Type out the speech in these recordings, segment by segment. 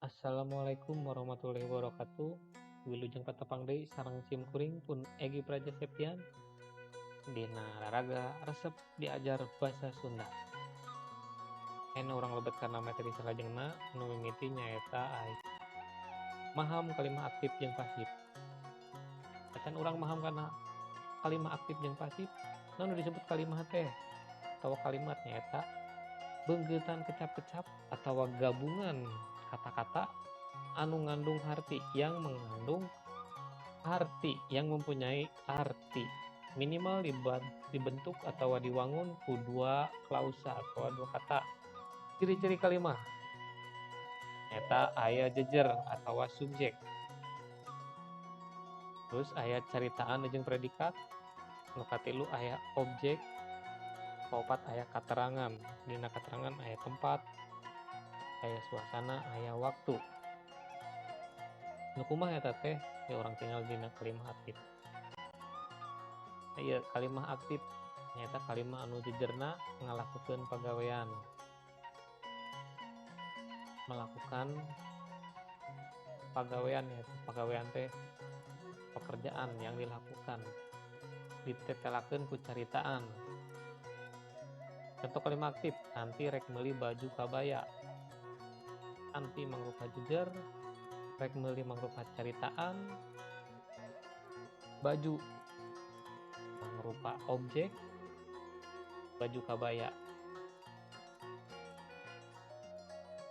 Assalamualaikum warahmatullahi wabarakatuh. Wilujeng patepang deui sareng sim kuring pun Egi Praja Septian dina raraga resep diajar basa Sunda. Ayeuna urang lebet kana materi salajengna nu mimiti nyaeta maham kalimah aktif jeung pasif. Acan urang maham kana kalimah aktif jeung pasif, naon nu disebut kalimah teh atawa kalimat nyaeta beunggeutan kecap-kecap atawa gabungan kata-kata anu ngandung harti, yang mengandung arti, yang mempunyai arti minimal dibentuk atau diwangun ku dua klausa atau dua kata. Ciri-ciri kalimah eta aya jejer atau subjek, terus aya caritaan jeung predikat, nu katilu aya objek, kaopat aya katerangan, dina katerangan aya tempat, aya suasana, aya waktu. Nu kumaha eta teh? Ya urang tinggal dina kalimah aktif. Ieu kalimah aktif nyaeta kalimah anu jejerna ngalakukeun pagawean, melakukan pagawean, ya pagawean teh pekerjaan yang dilakukan, ditetelakeun ku caritaan. Contoh kalimah aktif, nanti rek meuli baju kabaya. Anti mangrupa jejer, rek meuli mangrupa caritaan, baju mangrupa objek, baju kabaya.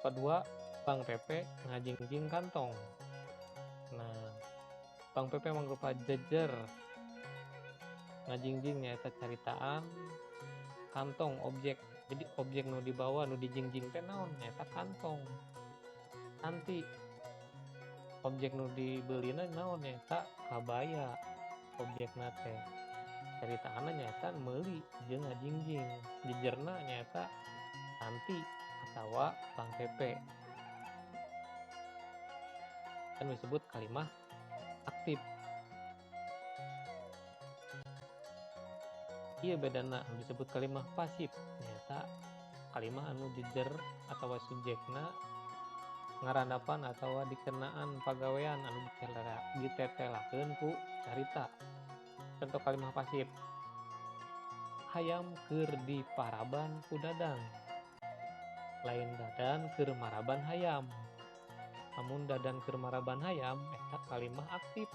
Kedua, Bang Pepe ngajingjing kantong. Nah, Bang Pepe mangrupa jejer, ngajingjing nyaeta caritaan, kantong objek. Jadi objek nu dibawa nu dijingjing teh naon? Nyaeta kantong. Nanti objek nu dibelina naon? Nyaeta kabaya objekna teh. Caritaanna nyaeta meuli jeung ngajingjing. Jejerna nyaeta nanti atawa Bang Pepe. Kan disebut kalimah aktif. Ieu bedana disebut kalimah pasif nyaeta kalimah anu jejer atawa subjekna ngarandapan atawa dikenaan pagawean anu ditetelakeun ku carita. Contoh kalimah pasif, hayam keur diparaban ku Dadan, lain Dadan keur maraban hayam. Lamun Dadan keur maraban hayam eta kalimah aktif.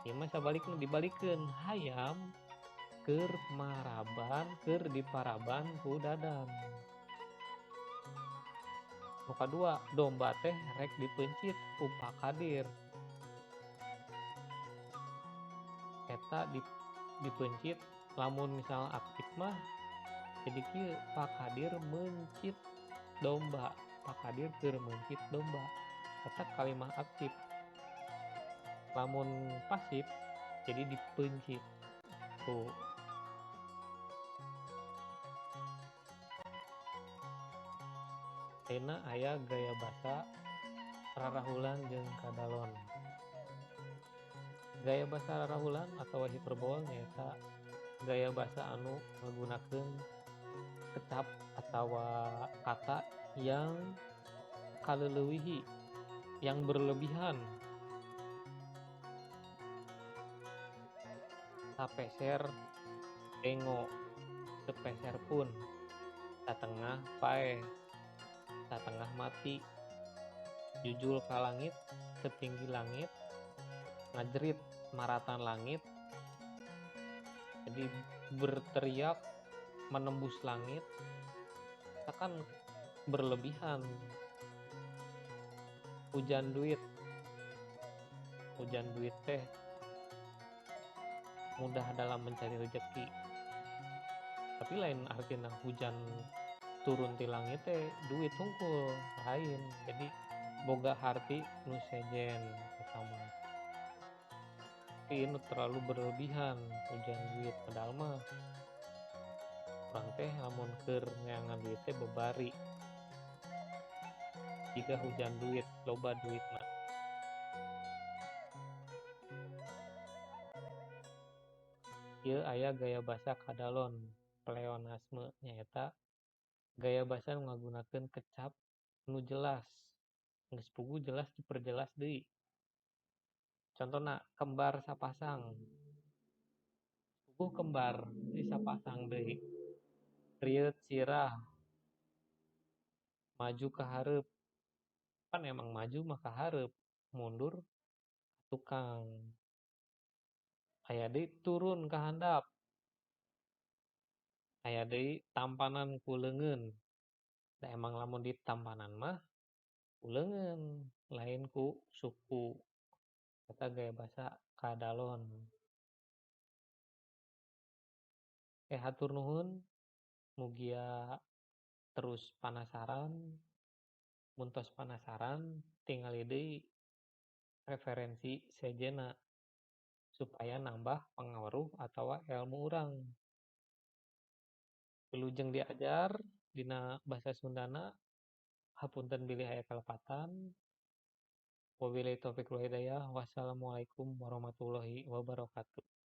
Ieu mah sabalikna dibalikeun, hayam keur maraban keur diparaban ku Dadan. Nu kadua, domba teh rek dipeuncit ku Pak Kadir. Eta dipeuncit lamun misal aktif mah jadi kieu, Pak Kadir meuncit domba, Pak Kadir keur meuncit domba. Eta kalimah aktif. Lamun pasif jadi dipeuncit. Tuh. Ayeuna aya gaya basa rarahulan jeung kadalon. Gaya basa rarahulan atawa hiperbol nyaeta gaya basa anu ngagunakeun kecap atawa kata yang kaleulewihi, yang berlebihan. Sapeser dengo, sepeser pun, satengah paeh, satengah mati, jujul ka langit, setinggi langit, ngajerit maratan langit. Jadi berteriak menembus langit, kan berlebihan. Hujan duit, hujan duit teh mudah dalam mencari rezeki. Tapi lain artinya hujan turun ti langit teh duit hungkul, lain. Jadi boga harti nu sejen eta mah. Tapi nu terlalu berlebihan hujan duit, padahal mah urang teh lamun keur neangan duit teh bebari. Jika hujan duit, loba duitna. Ieu aya gaya basa kadalon pleonasme nyaeta gaya basa nu ngagunakeun kecap nu jelas. Geus puguh jelas diperjelas deui. Contona kembar sapasang. Puguh kembar di sapasang deui. Rieut sirah. Maju ka hareup. Pan emang maju mah ka hareup, mundur ka tukang. Aya deui turun ka handap. Aya deui tampanan ku leungeun. Da emang lamun ditampanan mah ku leungeun, lain ku suku. Eta gaya basa kadalon. Hatur nuhun, mugia terus panasaran. Mun tos panasaran tingali deui referensi sejenna supaya nambah pangaweruh atawa elmu urang. Wilujeng diajar dina basa Sundana, hapunten bilih aya kalepatan. Wabillahi taufik wal hidayah. Wassalamualaikum warahmatullahi wabarakatuh.